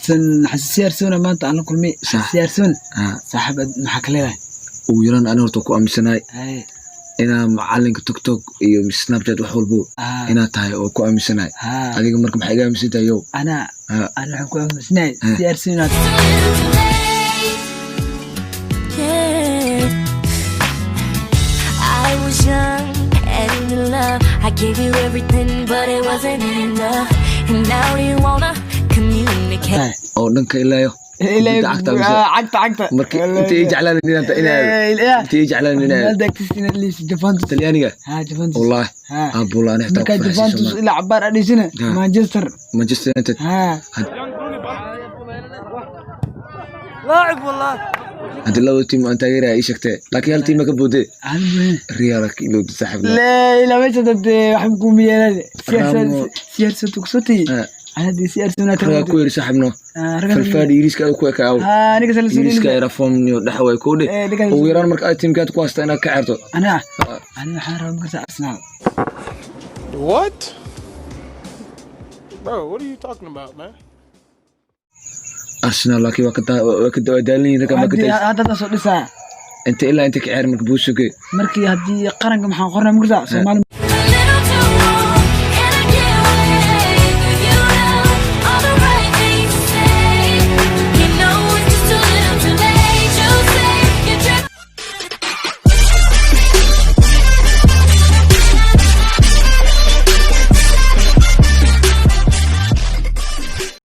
Xasan, Xasan CR7 maanta aan la kulmay. Sax. CR7. Ah. Saaxiib, maxaa ka leedahay? Ugu yaraan ani horta ku aaminsanahay Haye. inaa macalinka TikTok iyo Snapchat wax walbo inaad tahay oo ku aaminsanahay. Adiga marka maxay iga aaminsan tahay, yow? Ana ana waxaan ku aaminsanahay CR7 inaad Yeah. I was young and in love. I gave you everything, but it wasn't enough. And now you wanna communicate. Tahay. Oo dhanka ilaayo Ilaa kubadda cagta mise cagta, cagta. Marka inta ii jeclaan inaad inta ii jeclaan inaad Meel dagtis inaad liis Juventus. Talyaaniga. Ha, Juventus. Wallahi. Abula ani xitaa Markaa ku faraxsan. Juventus ilaa cabaar adhisina Manchester. Manchester United. لاعب والله. Haddii labada team aan taageeraya ii sheegtee, laakiin hal team ka boodee. Aan buhin. Real ka ilowda, saaxiib. La ilaa meesha dad waxaan ku miyeelay. Ramos. CR7 ku soo tagay. Ana dii CR7 inaad Ragaa ku yiri, saaxiibno. Falfaadhi yiriiska ku ekaa. Aniga sala. Yiriiska era form niyo dhex way ku dhe. Eh, ninka Ugu yaraan marka ay teamkaad ku haysta inaad ka ceerto. Ana waxaan rabaa markaas Arsenal. What? Bro, what are you talking about, man? Arsenal laakiin waa ka waa daalin yihiin ragga marka. Haddii hadda soo dhisaa. Inta ilaa inta ka ceer marka buusuge. Markii haddii qaranka maxaan qornaa markaas Soomaali.